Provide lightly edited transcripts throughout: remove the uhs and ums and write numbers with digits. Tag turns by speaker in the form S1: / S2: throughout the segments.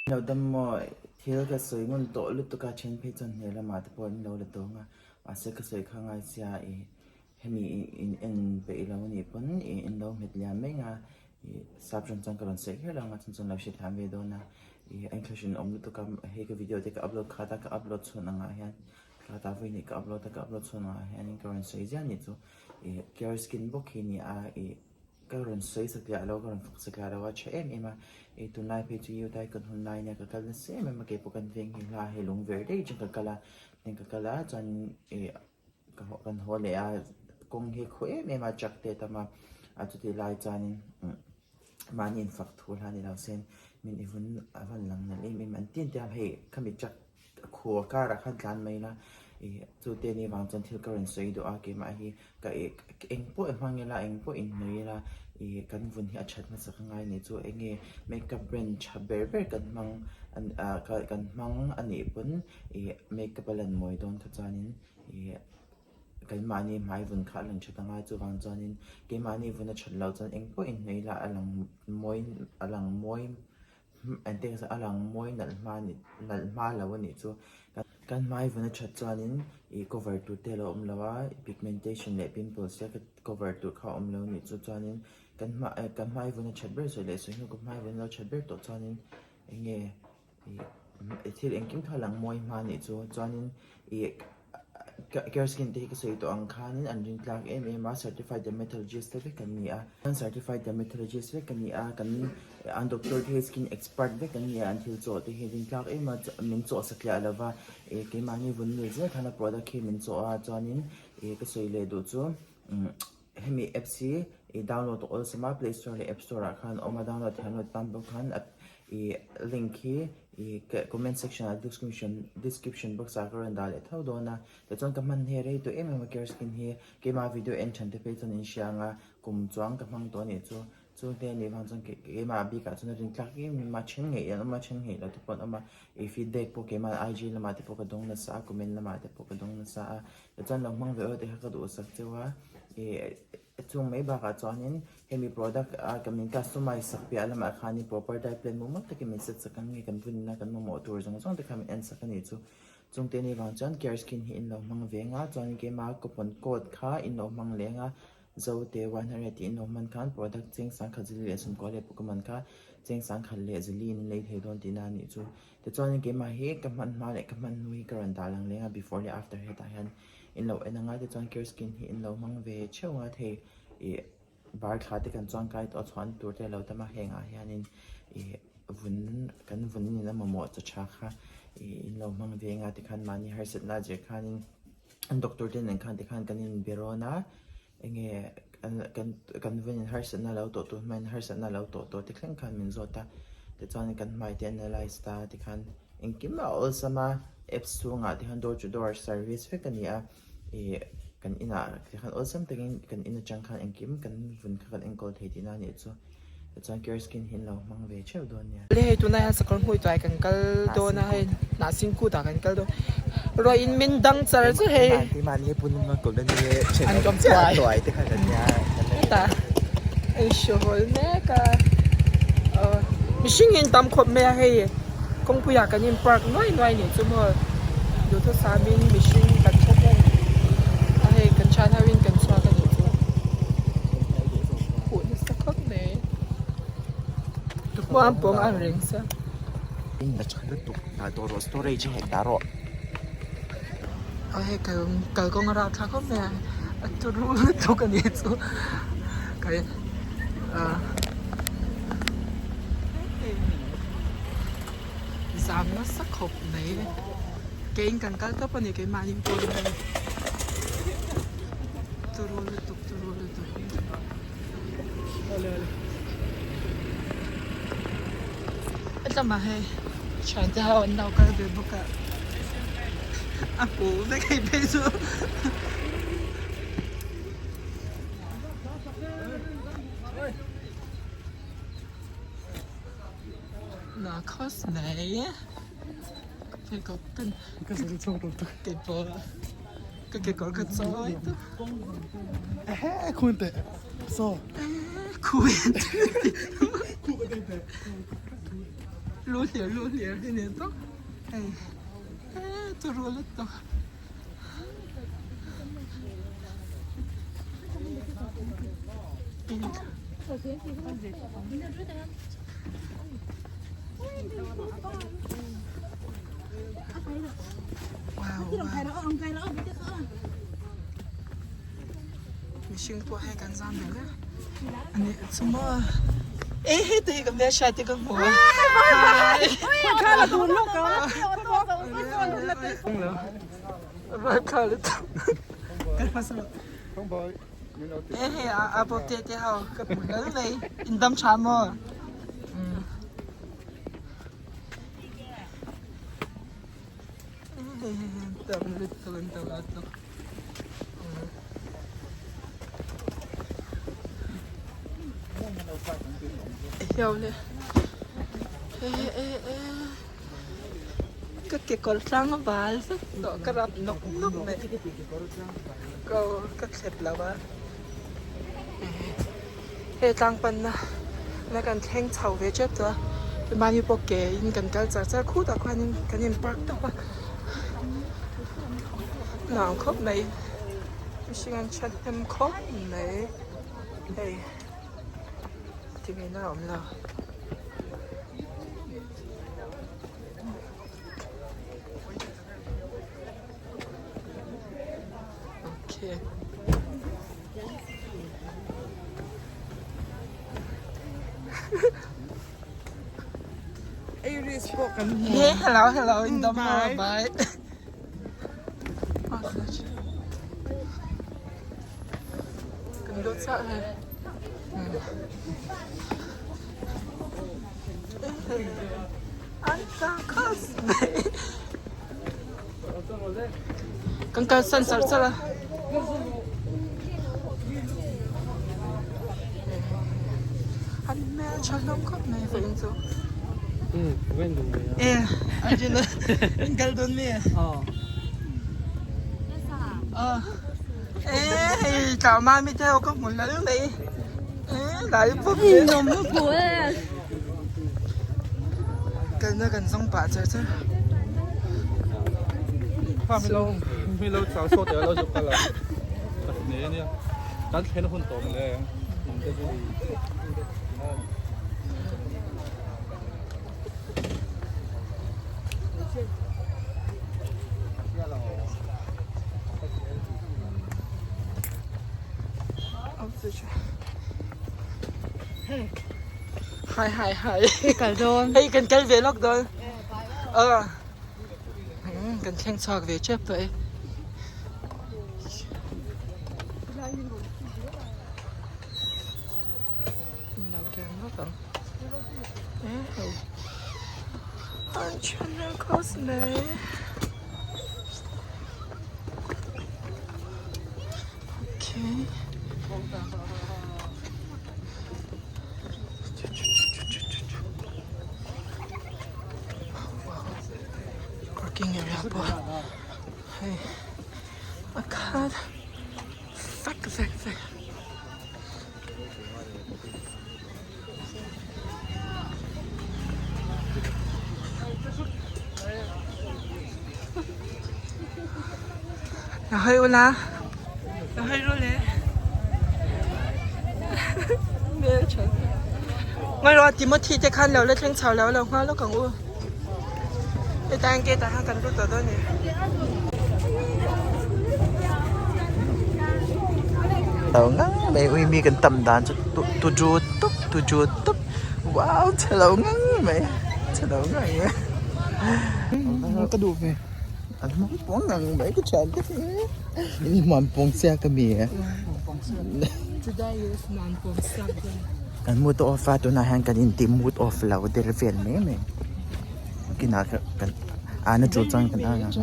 S1: Lo dam maw? Thil ka sawi ngun tawh lutuk a, then phei chuan hne lamah te pawh an lo la dawng a, mahse ka sawi kha ngai sia i hemi in en peih lo anih pawn i in lo hmet liam mai nga i sap hran chuan ka rawn sawi kher lo ang a chhan chuan lo hrethiam ve dawn a, i a inthlahrun awm lutuk a, hei ka video te ka upload khat a, ka upload chhuan angah hian thla vawi hnih ka upload a, ka upload chhuan angah hianin ka rawn sawi ziah anih chu i care skin bawk hi a ni a i. Ka rawn sawi satliah lo, ka rawn fak satliah lo a, tha em em a, ei tunlai phei chu Youth Icon hun lai nia ka kal nasa em em a, keipawh kan veng hi hla hei lung ver daih atang ka kal a, tin ka kal a chuan ih ka haw kan haw leh a, kawng hi a khaw em em a truck te a tam a, a chutih lai chuanin umm mahni infak thu hla ni lo sen min i vun a van lang nalh em em an ti an ti a, hei khami truck Khua karah khan tlan mai ila ih chu te ni vang chuan thil ka rawn sawi duh a keimah hi ka ih eng pawh i hmang ila eng pawh inhnawih ila ih kan vun hi a that hmasa ka ngai nih chu eng nge makeup brand tha ber ber kan hmang ah kan hmang a nih pawn ih makeup a lan mawi dawn kha chuanin ih keimahni hmai vun kha a lang that anga chuvang chuanin keimahni vun a that loh chuan eng pawh inhnawih ila a lang mawi a lang mawi. Engtin nge a lang mawi nalh hma ni nalh hma lo a nih chu kan hmai vun a that chuanin ih cover tur te a lo awm lo a pigmentation leh pimples te cover tur kha a awm lo a nih chu chuanin kan hma eh kan hmai vun a that ber sawi leh sawi hnu ka hmai vun a lo that ber tawh chuanin eng nge ih thil engkim kha a lang mawi hma a nih chu chuanin ih. Care skin te hi ka sawi tawh ang khanin an rin tlak em em a, certified dermatologist te vek an ni a, certified dermatologist vek an ni a, kan an doctor te hi skin expert vek an ni a, an thil chawh te hi rin tlak em a, min chawh satliah lo va, ih keimahni vun mil zel khan a product hi min chawh a, chuanin ih ka sawi leh duh chu umm hemi apps hi ih download a awlsam a, play store leh app store ah khan a awm a, download thiam lo tan bawk khan ih link hi ih comment section ah description description box ah ka rawn dah leh tho dawn a tichuan ka hman hi rei tawh em em a care skin hi keimah video en than te phei chuan in hria ang a kum chuang ka hmang tawh a nih chu chu te anih vang chuan keimah bik ah chuan a rin tlak em em a then ngeih an awm a then ngeih loh te pawh an awm a ih feedback pawh keimah IG lamah te pawh ka dawng nasa a comment lamah te pawh ka dawng nasa a tichuan lo hmang ve aw te kha ka duhsak cheu a ih Chung mai bakah chuanin hemi product a kan min customize sak piah lamah khanin proper diet plan mumal takin min set sak ang nge kan vunna kan mamawh tur zawng zawng te kha min en sak a nih chu. Chungte ni vang chuan care skin hi in lo hmang ve ang a, chuanin keimah coupon code kha in lo hmang leng a, Zote 100 tih in lo hman khan product cheng sangkhat zili leh sawmkua leh pawh ka man kha cheng sangkhat leh zili in lei thei dawn tihna a nih chu. Tichuanin keimah hi ka hman hma leh ka hman hnu hi ka rawn dah lang leng a before leh after hetah hian In lo en anga tichuan care skin hi in lo hmang ve theuh ang a thei ih bar thla te kan chuang kai tawh a chhuan tur te a lo tam a heng ah hianin ih vun kan vun in a mamawh chaw tha kha ih in lo hmang ve anga tikhan mahni harsatna a zir khanin an doctor te nen khan tikhan kan in be rawn a enge kan kan vun in harsatna lo tawh tur hmain harsatna lo tawh tawh te thleng khan min zawt a tichuan kan hmai te analyse ta tikhan engkim a awlsam a apps chhungah te hian door to door service vek a ni a ih kan inah te khan awlsam takin kan in atang khan engkim kan vun kha kan enkawl thei tihna a nih chu tichuan care skin hi an lo hmang ve theuh dawn nia.
S2: Le hei tunah hian sakawr hmui tuai kan kal dawn a hei hnahsing kut ah kan kal dawn ruah in min dang char chu hei an kawm tuai hetah an hrual mek a aw mihring in tam khawp mai a hei kawngpui ah kan in park nuai nuai nih chu maw duhthusam in mihring kan tha hnem a hei kan thian ho in kan chhuak a nih chu huh nasa khawp mai muang pawng ang reng sa.
S1: Dah tawh rawh storage a hek dah rawh.
S2: Aw hei kal kalkawng a rah thlak khawp mai a a turu lutuk a nih chu kai ah zam nasa khawp mai keiin kan kal tawp a ni keimahni pawhin hei turu lutuk turu lutuk. Hetlama hei thiante ho an lo kal ve bawk a a huh vek hei phei chu na khawp mai pheikhawk kan kekawr ka kekawr ka chawi tawp. Lu hlir lu hlir hi ni tawp hei eee turu lutuk. Mihring pawh hei kan zam reng a ani chu maw e hei te hi ka hmelhriat te ka hmu a e hei a bawp te te ho ka hmu hlel mai in dam tha maw. Ka kekawr tlang a bal vek tawh ka rap nawk nawk mai ka thlep lo a hei tlang panna na kan thleng chho ve tep tawh a mahni pawh ke in kan kal char char khutah khuanin kan in park tawp a nuam khawp mai mihring an thahnem khawp mai hei tinge na a awm lo. Okay. Hey, hello, hello, in the bye. Bye. Kan lut chah hei. Kan kalsan char char a. An hmel tha hlawm khawp mai vawiin chu. E Arjuna in kal dawn mi? E hei tlangval mi te ho ka hmu lal mai. Kalna kan zawng pah char char. Hi hi hi.
S3: Kal dawn.
S2: Hei kan kal ve lawk dawn. Aw. Kan thleng chhuak ve tep tawh e. Lo keng vak ang. Hei. An channel close mai. Okay. Parking area pawh hei a khat vek vek vek. La hawi ula la hawi ru le Ngai rawh Timothy te khan lo la thleng chho lo lo nghal lawk ang u heta an gate ah khan kan lut tawh dawn a ni.
S1: Lo ngang mai ui mi kan tam dan chu tu ju tup tu ju tup wow chhe lo ngang mai chhe lo ngang mai
S2: ka duh ve
S1: an hmang pawng ngang mai ka thian te in hmuam pawng chiak a mi
S2: today is hmuam pawng siak dawn.
S1: Kan mood off a tunah hian kan inti mood off lo der vel mai mai. Kinah kan ana tul chuan kan ang ang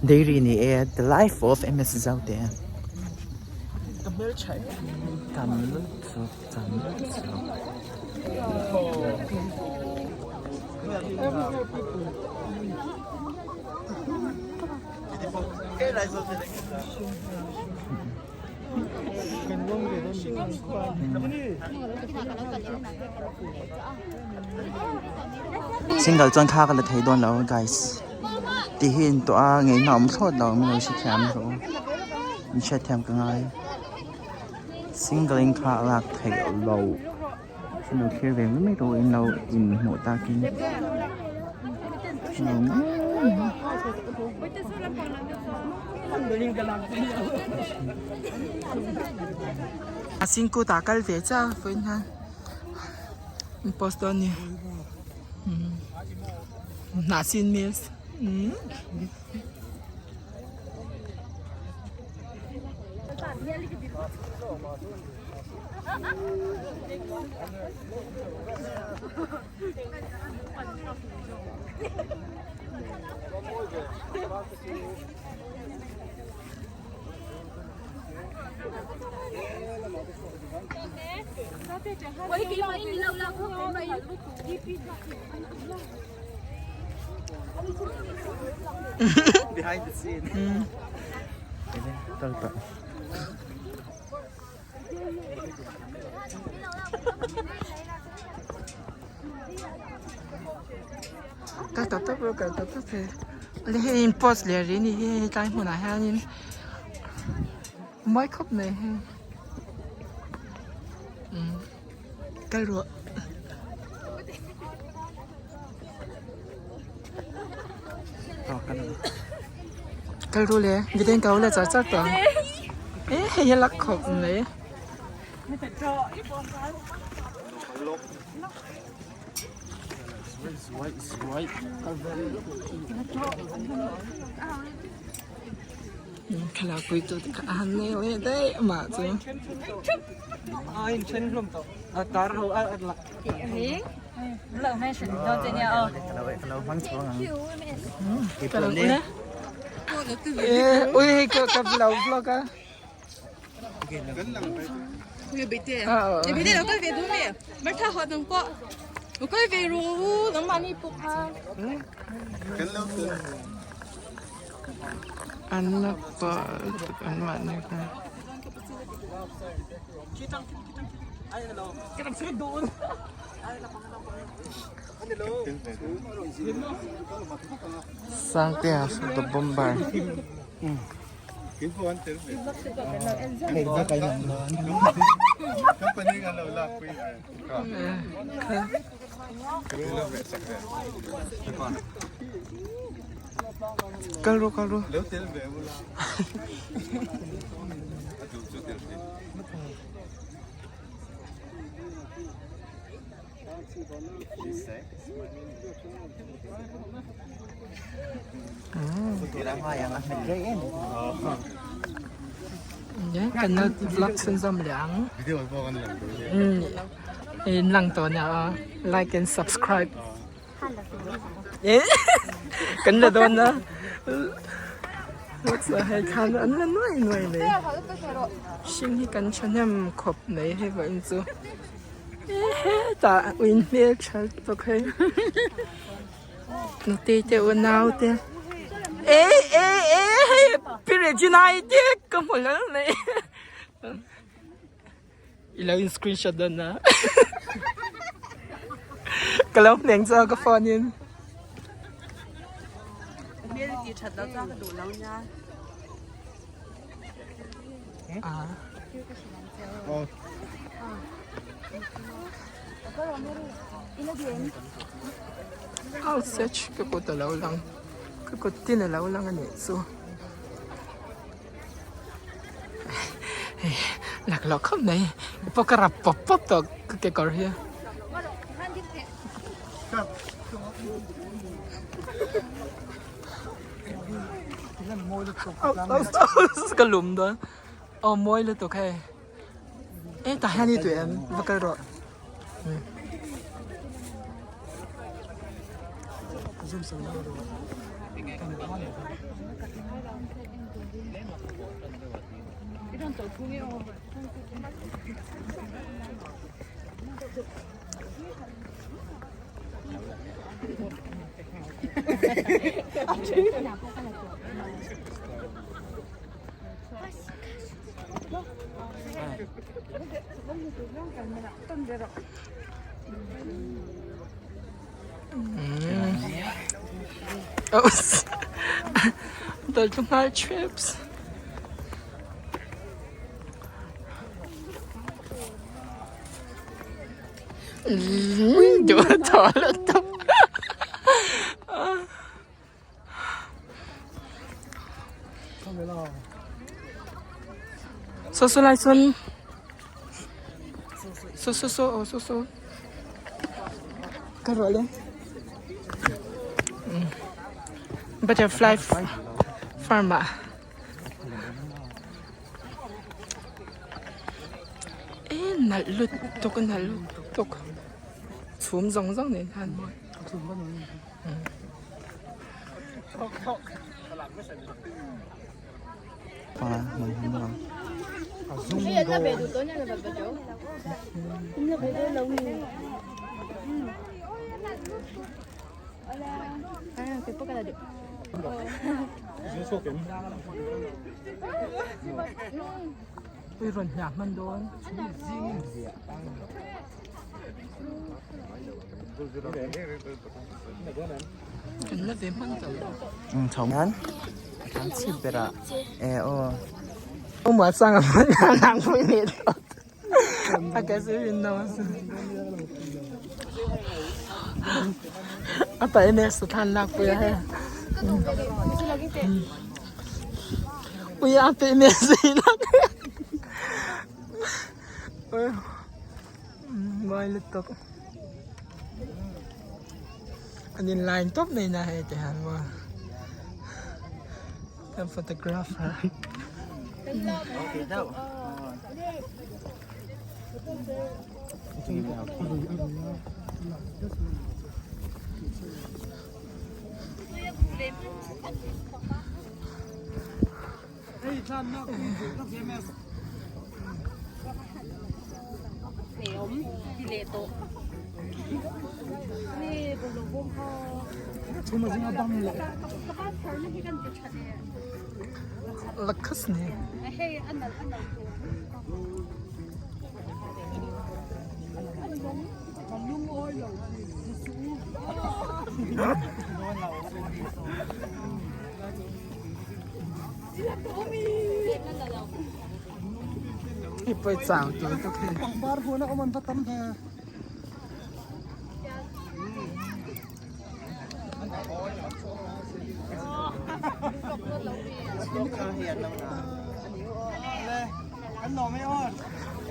S1: dairy ni e the life of ms zote tam lutuk tam lutuk. Single chuan kha ka la thei dawn lo guys tih hi in tawh a ngeihna awm thlawt lo min lo hrethiam rawh u in hriatthiam ka ngai single in kha a lak theih loh chu lo thlir ve mai mai rawh u in lo inhmuh takin
S2: A singkut ah kal ve chiah a vawiin hian an post dawn a ni hnah sin mills
S1: Behind the scene. Kal tawh.
S2: Kal tawp tawp rawh kal tawp tawp thei le hei in post leh rih a ni hi hei tlai hmunah hianin mawi khawp mai hei umm kal rawh. Kal rawh le midang ka lo la char char tawh ang e hei hi a lak khawp mai. Thlalak pui tu te kha a han nei leh daih amah chu. Ui hei ka lo vlog a. An la pah tuk an mahni kha.
S1: Sangtea the bomber.
S2: Kal rawh kal rawh. Kan la vlog chhunzawm leh ang in lang tawh nia aw like and subscribe kan la dawn a hei khan an la nuai nuai mai hring hi kan thahnem khawp mai hei vawiin chu. Hetah ui hmel tha lutuk hei nutei te unau te eh eh eh hei pi Regina i te ka hmu hlel mai i lo in screenshot dawn a ka lo hneng chu ka phone in. I'll search ka kut a lo lang ka kut tin a lo lang a nih chu hei laklawh khawp mai pawh ka rap pawp pawp tawh ka kekawr hi. Ka lum dawn aw mawi lutuk hei e tah hian i tui em va kal rawh Dawr chu nghal thrips. Duh a thaw lutuk. Saw saw lai sawn saw saw saw aw saw saw ka ruah le butterfly farm ah e nalh lutuk a nalh lutuk chhum zawng zawng nen khan mawi. Ui rawn hniak hman dawn. Kan la ve hman tawh lo.
S1: Chho hian a tlang chhip ber ah e aw.
S2: Uma sang a hman a nang pui ni tawh. A ka si rin no a si. A pa ene sa than lak pui a he. Ui a pe me si lak. Mawi lutuk. An in line tawp mai na hei ti han maw. Kan photographer. Lakhas ni. Hi pawh chau tur tuk hi.
S3: Pangpar huan a awm an va tam ve.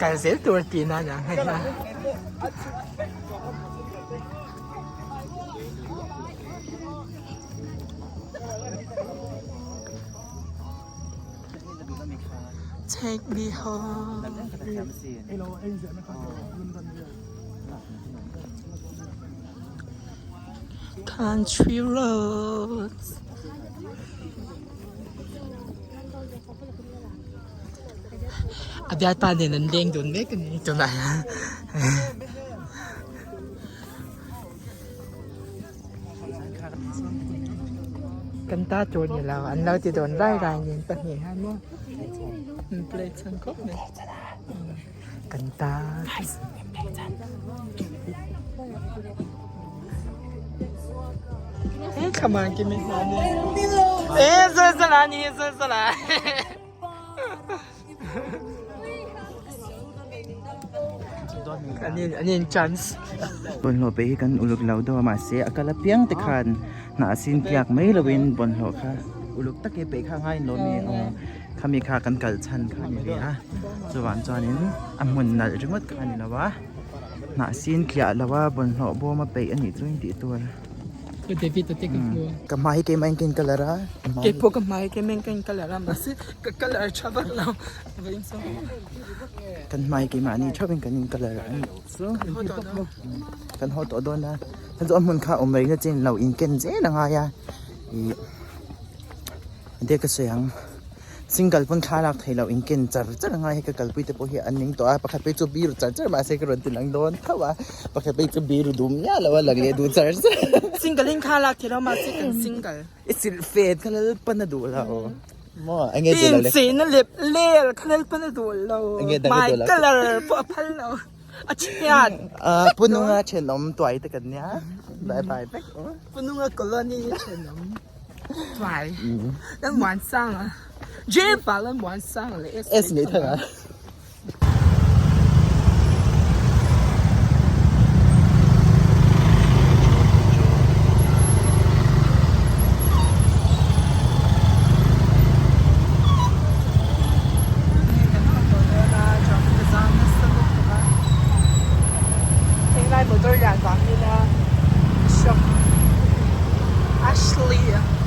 S2: Kal zel tur tih na nia hei ha. Take me home. Country roads. A bialpa nen an leng dun mek a ni tunah hian. Kan ta tur ni lo an lo ti dawn rai rai nen pahnih hian maw an play chhan khawp mai kan ta he thla ki mi hna ni e zai zala ni zai zala An in chance.
S1: Bawlhhlawh peih hi kan uluk lo deuh a mahse a kal apiang te khan hnah sin tliak mai lovin bawlhhlawh kha uluk takin peih kha a ngai lo mi aw khami kha kan kal chhan kha a ni ve a chuvang chuanin a hmun nalh ringawt kha a ni lo a hnah sin tliah lo a bawlhhlawh bawm a peih a nih chuan tih tur.
S2: David a te ka hmu a.
S1: Ka hmai hi keimah in ka in colour a.
S2: Keipawh ka hmai hi keimah in ka in colour a mahse ka colour tha vak lo vawiin chu.
S1: Kan hmai hi keimah ni theuh in kan in colour a nih chu.
S2: Kan haw tawh dawn.
S1: Kan haw tawh dawn a. Hei chu a hmun kha awm rei na chin lo in ken zel a ngai a. Ih enge ka sawi ang. Single pawn thla lak theih loh in ken char char a ngai hi ka kalpui te pawh hi an ning tawh a pakhat phei chu biru char char mahse ka rawn ti lang dawn tho a pakhat phei chu biru dum miah lo a lang leh duh char char
S2: Single in thla lak theih loh mahse kan single.
S1: I silh fet kha lal pan a duh lo maw enge duh lo le.
S2: Tin chei na lep lel kha lal pan a duh lo my colour pawh a phal lo a chhiat.
S1: Pununga thenawm tuai te kan nia bye bye vek aw.
S2: Pununga colony thenawm. Tuai. Kan muan sang a. J val an muan sang leh
S1: S nei thang a.
S2: Henglai motor lian vang ila shock Ashley.